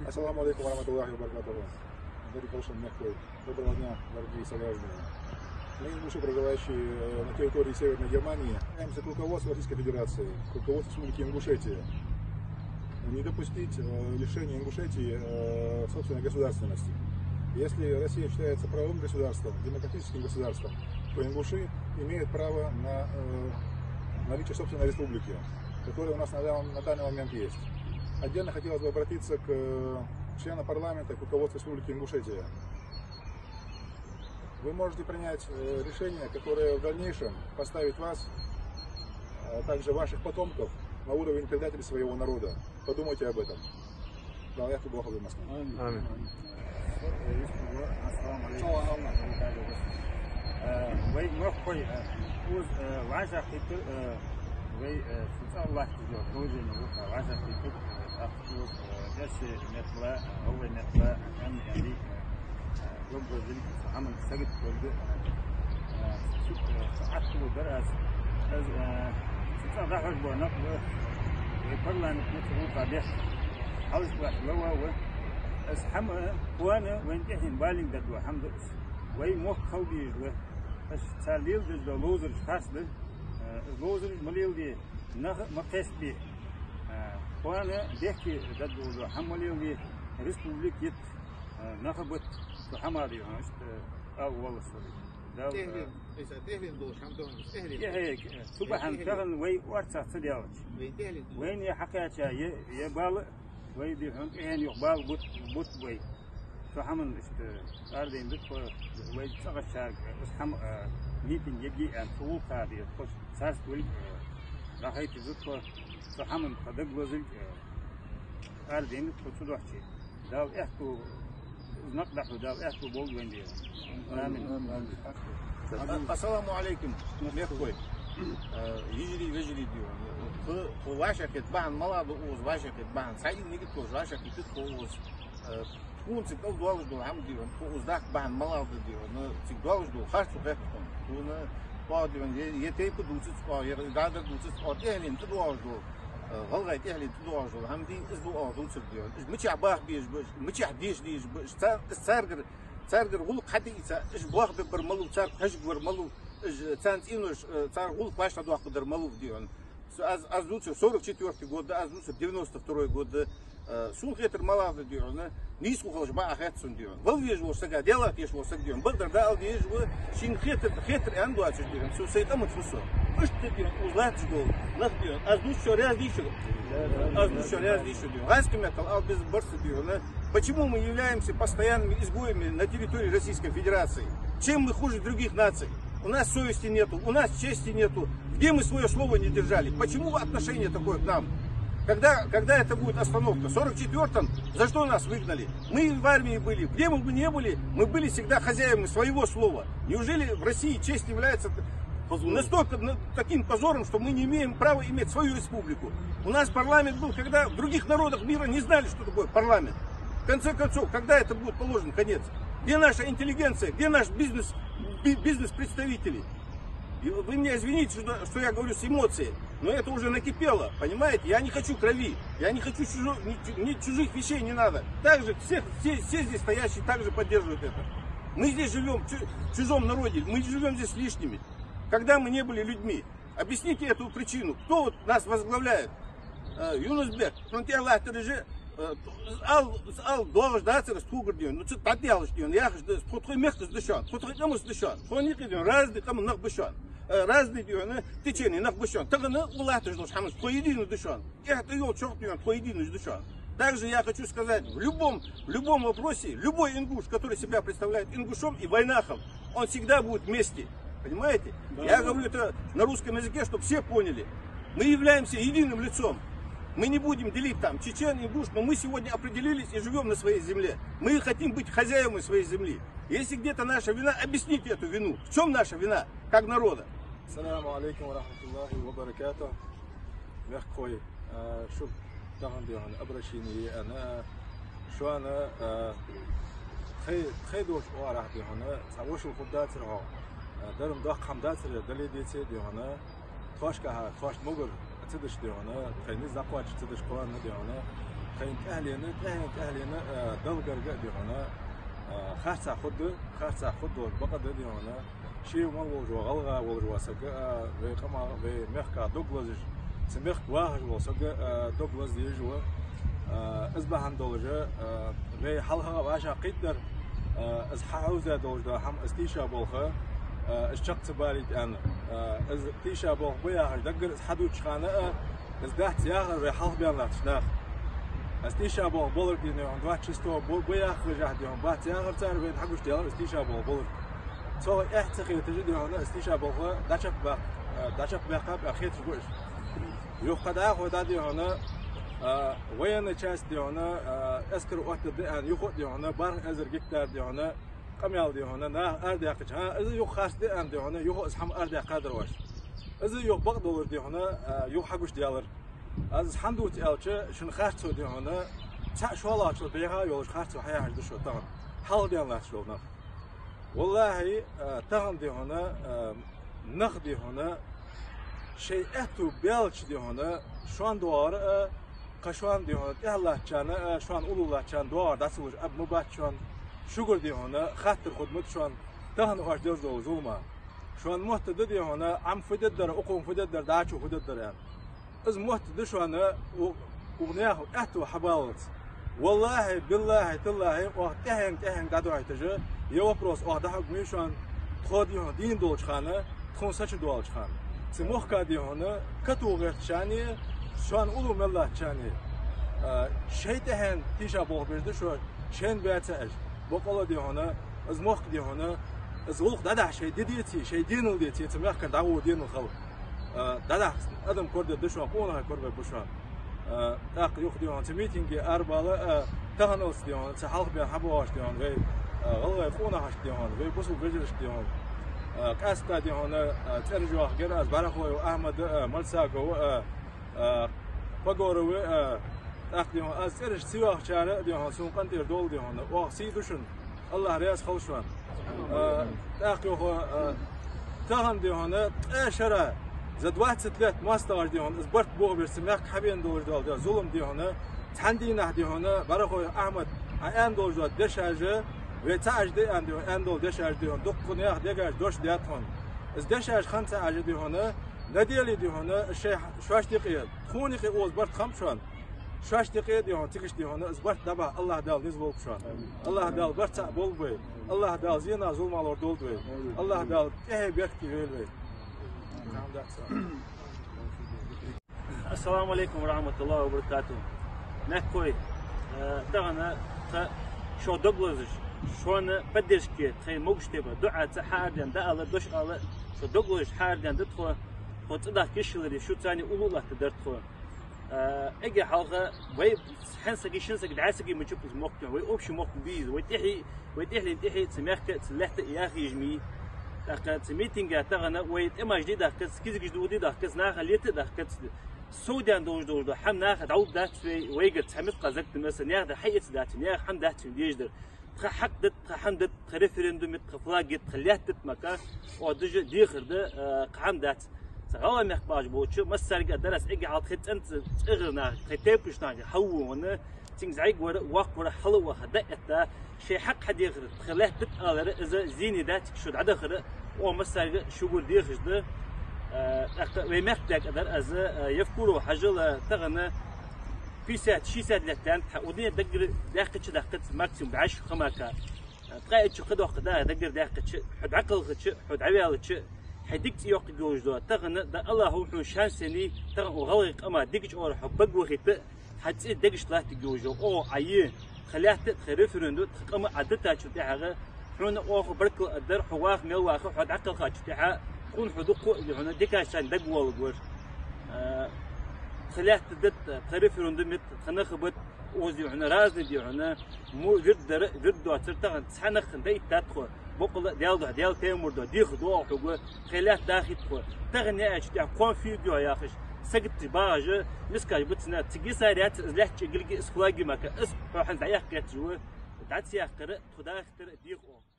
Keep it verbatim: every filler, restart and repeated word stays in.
Ассаламу алейкум ва рахматуллахи ва баракатуху. Добрый день, мягкой. Доброго дня, дорогие сограждане. Мы, ингуши, проживающие э, на территории Северной Германии, обращаемся к руководству Российской Федерации, к руководству Республики Ингушетия, не допустить э, лишения Ингушетии э, собственной государственности. Если Россия считается правовым государством, демократическим государством, то ингуши имеют право на э, наличие собственной республики, которая у нас на данный, на данный момент есть. Отдельно хотелось бы обратиться к э, членам парламента, к руководству Республики Ингушетия. Вы можете принять э, решение, которое в дальнейшем поставит вас, а также ваших потомков на уровень предателей своего народа. Подумайте об этом. Дала яхту болх ба массанна. Амин. Амин. Ассаламу алейкум. Э, вай мехкахой, э, укхаза, э, вӀашагӀкхийттар, э, вай, э, цу цӀагӀа латташ дола положени укхаза вӀашагӀкхийттар, э, укхаза, э, эрсий мехка, э, гӀалгӀай мехка, э, Ӏомадаьннадий, э, э, гӀоргвазилга, цу хӀаман сагота долга, э, э, цу, э, цу Ӏаттув дар аз. Аз, э, цу цӀагӀа дахаш бола нах ба, вай парламент ма цу гӀулакха бехк. Хьалхашка лаьтта лава ва. Аз хӀама, кхоана вайна тӀехьенна балийна дадо хӀама да аз. Вай мохк хала дезаш ва. Аз цар леладеш дола ловзараш харц да. Э, аз ловзараш ма леладе, нах ма кхестабе. Э, кхоана бехке дадо хӀама ма леладе, республика йита, э, нах бита, цу хӀаман духьа, иштта, э, ала воаллаш ва. Дала, э, тӀехьенна, иса тӀехьенна долаш хӀама да хьона, тӀехьенна. ТӀехье, э, цу бахьан тӀехьенна. Тахан вай орцах ца даьлча. Вайна тӀехьенна. Вайна е хьакхаьча, е, е бала, вай духьа тӀехьенна юха бала бут, бут вай. Цу хӀаман иштта арадаьнна да тхо, вай цӀагӀарчарга, аз хӀама, э, митинг ергья аьнна, цу гӀулакха дӀа тхо царца волга, э, дӀахайтаза тхо, цу хӀаман тха дагалозилга, э, арадаьнна да тхо цу духьа. Дала аьттув, из накъадахьа Дала аьттув болба вайна, Даьла. Амин. Амин. А-, ассаламу алейкум, мехкахой. Э, йижарий, вежарий, Даьла. Тхо, тхо вӀашагӀкхетта бахьан малагӀа да укхаза, вӀашагӀкхетта бахьан. Цхьа ийла нигат долаш вӀашагӀкхетта тхо укхаза. Э, тхона цига Ӏодоаллаш дола хӀама, Даьла, тхо укхаза дахка бахьан малагӀа да, Даьла, цига доаллаш дола харцо хет тхона. Тхона, оаха, Даьла, е, е тайпа дувцац оаха, е дӀадала дувцац оаха, тӀехьенна тӀадоагӀаш дола, э, гӀалгӀай тӀехьенна тӀадоагӀаш дола хӀама, Даьла, из да оаха дувцар, Даьла. Уж мичахьа баха безаш ба, уж мичахьа деша дезаш ба, уж ца-, из царгара, царгара гӀулакх хьатӀаийца, уж болх бергбар малув, царга хьожаргвар малув, уж царна цӀенош, э, цар гӀулакх вӀаштӀехьадоаккхаргдар малув, Даьла. Аз, аз дувцар сорок четвёртый год да, аз дувцар девяносто второй год да. Э, сона хетар малагӀа да, Даьла, нийсхо хилча бакъахьа хет сона, Даьла. Вала везаш вола саг, Даьлах тешаш вола саг, Даьла, бакъдар дӀаала дезаш ва, шийна хетар, хетар аьнна доацаш, Даьла. Со сай къамаца ва со. Иштта, Даьла, укхаза латташ бола нах, Даьла. Аз дувцачох раьза дий шо? Аз дувцачох раьза дий шо, Даьла? ГӀазкхий меттала ала безам бар са, Даьла. Почему мы являемся постоянными изгоями на территории Российской Федерации? Чем мы хуже других наций? У нас совести нету, у нас чести нету. Где мы свое слово не держали? Почему отношение такое к нам? Когда, когда это будет остановка? В сорок четвёртом за что нас выгнали? Мы в армии были, где мы бы не были, мы были всегда хозяевами своего слова. Неужели в России честь является т-, настолько на-, таким позором, что мы не имеем права иметь свою республику? У нас парламент был, когда в других народах мира не знали, что такое парламент. В конце концов, когда это будет положен конец? Где наша интеллигенция? Где наш бизнес, би-, бизнес-представители? И вы меня извините, что, что я говорю с эмоцией, но это уже накипело, понимаете? Я не хочу крови, я не хочу чужо-, ни чу-, ни чужих вещей не надо. Также все, все, все здесь стоящие также поддерживают это. Мы здесь живем в чу-, в чужом народе, мы не живем здесь лишними. Когда мы не были людьми? Объясните эту причину. Кто вот нас возглавляет? Э, Юнус-Бек, шун тӀехьа латтараш, э, ал, ал доагӀаш дацар аз тхогара, Даьла. Ну, цу тӀа дӀадаьлча, Даьла, яхаш да, тхо тхоай мехкаца да шоана, тхо тхоай къамаца да шоана, тхона юкъе, Даьла, разный къаман нах ба шоана, э, разный, Даьла, течени нах ба шоана. Тахан укхаза латташ долча хӀаманца тхо едино да шоана. ТӀехьа тӀайолчох, Даьла, тхо едино да шоана. Также я хочу сказать, в любом, в любом вопросе, любой ингуш, который себя представляет ингушом и вайнахом, он всегда будет вместе. Понимаете? Да, я говорю это на русском языке, чтобы все поняли. Мы являемся единым лицом. Мы не будем делить там чечен, ингуш, но мы сегодня определились и живем на своей земле. Мы хотим быть хозяевами своей земли. Если где-то наша вина, объясните эту вину. В чем наша вина как народа? Ассаламу алейкум ва рахматуллахи ва баракатух. Мехкахой, э, шуга тахан, Даьла, обращение я аьнна, шоана, э, тхай, тхай долча оагӀорахьа, Даьла, цхьа вошал хургдацар хьо, э, дарба доккха хӀама дацар, дале деце, Даьла, тхоашка хьа, тхоашта могар ца деш, Даьла, тхай низ дӀакхоачаш ца деш кхоана, Даьла. Тхоай тӀехьленна, тӀехьленна, тӀехьленна, а, Далла гарга а, дий хьона, а, харцахьа хургда, харцахьа хургдолаш бакъ да, дий хьона, ше мел волаш вола, гӀалгӀа волаш вола саг а, вай къамах, вай мехках дог лазаш, цу мехка вахаш вола саг а, а, дог лазаш ва. А, из бахьан долаш а, а, вай хьалхагӀа вӀашагӀкхийттар, а, из хьахьовзаь долаш дола хӀама, из тийшаболх, а, из чакх ца балийта аьнна. А, из тийшаболх ба яхаш, даггара из хьадувцача хана а, из дац яхар вай хьалхабаьнна латтача наха. Из тийшаболх болар, дий хьона, двадцать шестого ба, ба яхаш, дий хьона, бац яхар цар, вайна хьагучадаьлар из тийшаболх болар. Цох эхь ца хеташ а, дий хьона, из тийшаболх дӀачакхбаккха, а, дӀачакхбаьккхаб аьнна хеташ ба уж. Юха кхы дӀахо да, дий хьона, а, военная часть, дий хьона, а, эскар оттаргда аьнна, юха а, дий хьона, барх эзар гектар, дий хьона, къамаьл, дий хьона, наха арадаьккхача, хӀа, из юха харцда аьнна, дий хьона, юха из хӀама арадаьккхадар оаш. Из юха бакъдолаш, дий хьона, а, юха хьагучадаьлар. Аз из хӀана дувц аьлча, шун харцо, дий хьона, цхьа шоллагӀчул бӀеха йолаш харцо хьаяхьаш да шо тахан. Хьалхабаьнна латташ бола нах. Валлахьи, а, тахан, дий хьона, а, нах, дий хьона, шоай аьттув баьлча, дий хьона, шоана доагӀар а, кхы шоана, дий хьона, тӀехьа латтачарна а, шоана уллув латтачарна доагӀар дӀа ца луш, аб ма бац шоана, шугара, дий хьона, хаттар хургда-м шоана, тахан оаш деш дола зулам. Шоана мотт да, дий хьона, Ӏам фу дергдар, укхунга фу дергдар, дӀачо фу дергдар аьнна. Из мотт да шоана, у-, укх наьха аьттув хьабаллалца. Валлахьи, биллахьи, таллахьи, оаха тӀехьенга, тӀехьенга дӀадохьийташ, ер вопрос оаха дӀахьоргма шоана, тхо, дий хьона, дийна долча хана, тхона са чу доалача хана. Цу мехка, дий хьона, катугӀертачарна, шоана уллув мел латтачарна, а, шоай тӀехьенна тийшаболх беш да шо, шоайна баьца аьлча. Бакъ а, дий хьона, из мохк, дий хьона, из гӀулакх дӀадахьа шоай ди деце, шоай денал деце, цу мехкара дӀагӀо денал хила. А, дӀадахьа адам корадергда шоана, къонахий корабергба шоана. А, тӀаккха юха, дий хьона, цу митинге арабала, а, таханалца, дий хьона, цу хьалхабаьнна хьабоагӀаш, дий хьона, вай, а, гӀалгӀай къонахашка, дий хьона, вай бусалба вежарашка, дий хьона. А, къаьстта, дий хьона, а, цӀераш йоахаргьяр аз, БӀарахой Ахьмад а, Мальсагов а, а, Погоров а, тӀаккха, дий хьона, аз цӀераш ца йоахачар а, дий хьона, сона къинтӀера довла, дий хьона, оаха сий ду шун. АллахӀ раьза хилва шоана. А, тӀаккха юха, а, тахан, дий хьона, ткъаь шера, за двадцать лет моастагӀаша, дий хьона, из барт бохабеш, цу мехка хьабена долаш дола, дий хьона, зулам, дий хьона, цхьан дийнахьа, дий хьона, БӀарахой Ахьмада аьнна долаш дола дешаш, вай ца Ӏаш да аьнна, дий хьона, аьнна дола дешаш, дий хьона, дуккха наьха дегаш дош даьд хьона. Из дешаш хинна ца Ӏаш, дий хьона, неделе, дий хьона, шоай, шоашта юкъе, тхона юкъе укхаза барт хиннаб шоана. Шоашта юкъе, дий хьона, цига, дий хьона, из барт дӀабахьа АллахӀ Дала низ болба шоана. АллахӀ Дала барт цхьа болба вай. АллахӀ Дала зенах, зуламах лорадолда вай. АллахӀ Дала тӀехье беркате йойла вай. Ассаламу Ӏалайкум ва рахьматуллахӀи ва баракатухӀ. Мехкахой, э, тахан тха шоана дог лазаш, шоана поддержка, тхоай могаш тайпара дуӀаца хьаарадаьнна да ала, дош ала, шоана дог лазаш хьаарадаьнна да тхо, тхо цӀадахка йиш йилларе, шуца цхьана уллув латтаргдар тхо. А, эггара хьалха вай хьа сага, шин сага, дӀа сага мичаб из мохк, вай общий мохк ба из, вай тӀехье, вай тӀехьленна тӀехье цу мехка, цу лаьтта яха езаш ма йий. ТӀаккха цу митинга тахан вай тӀемаш де даккхац, кизгаш дугӀа де даккхац, наха лета а даккхац, совдаьнна долаш долаш да, хӀама наха дӀалургдац вай, вайгара цхьа мискъал зак да маса, наьха дар хьаэцаргдац, наьха хӀама дац вайна дезаш дар. Тха хьакъ да, тха хӀама да, тха референдум я, тха флаг я, тха лаьтта да, мака, оаха дажа дехар да, э, кхы хӀама дац. Цу гӀалгӀай мехка бахаш болча массарга а дар аз эггара хьалха тхоай цӀенца цӀагӀара нах, тхоай тайпан наха хьалвоагӀа, цунга зӀамига вар, воккха вар, хьалваха, дӀаэтта, шоай хьакъ хьадехар, тха лаьтта да алар, из зене дац, шо дӀадахар, оаха массарга шугара дехаш да. Э, тӀаккха вай мехкдаьга а дар аз, э, Евкуров Хьажал, э, тахан пятьдесят, шестьдесят лет даьннад хьа, удне даггара даьккхача даккхац максимум бӀаьш ха мака. Ткъаь итт шу кхы доккха да даггара даьккхача, хьо дӀакхалхача, хьо дӀаваьлча, хьай дика цӀи йоаккхаргйолаш да. Тахан да АллахӀа хьона шанс еннай, тахан укх гӀалгӀай къаман дикача оагӀора хьо багвахийта, хьа цӀи дегашка латтаргйолаш я. Оаха Ӏа е, тха лаьтта, тха референдум, тха къам Ӏа дитачул тӀехьагӀа, хьона оаха баркал а дар, хьо ваха мел ваха, хьо дӀакхелхачул тӀехьагӀа, тхона хьо дукха а, хьона дикачарна дагавоаларгвар. Э, тха лаьтта да, тха референдум я, тха нах ба, укхаза, хьона, разный да, хьона, мо вирд дар, вирд доацар, тахан цхьа нах дӀаэттад тхо. Бокъонца Даьла духьа, Даьла пайхамара духьа, дехар доагӀа хьога, тхоай лаьтта дахийта тхо. Тахан яьчул тӀехьагӀа кхоана фу йоагӀа яхаш, сагота багӀаш, мискаш бац цунна, цига йисар яц, из лаьтта чӀоагӀа, из флаг я, мака, из хьо хӀанз дӀаяккха гӀерташ ва, дӀа ца яккхар, тхо дахийтар деха оаха.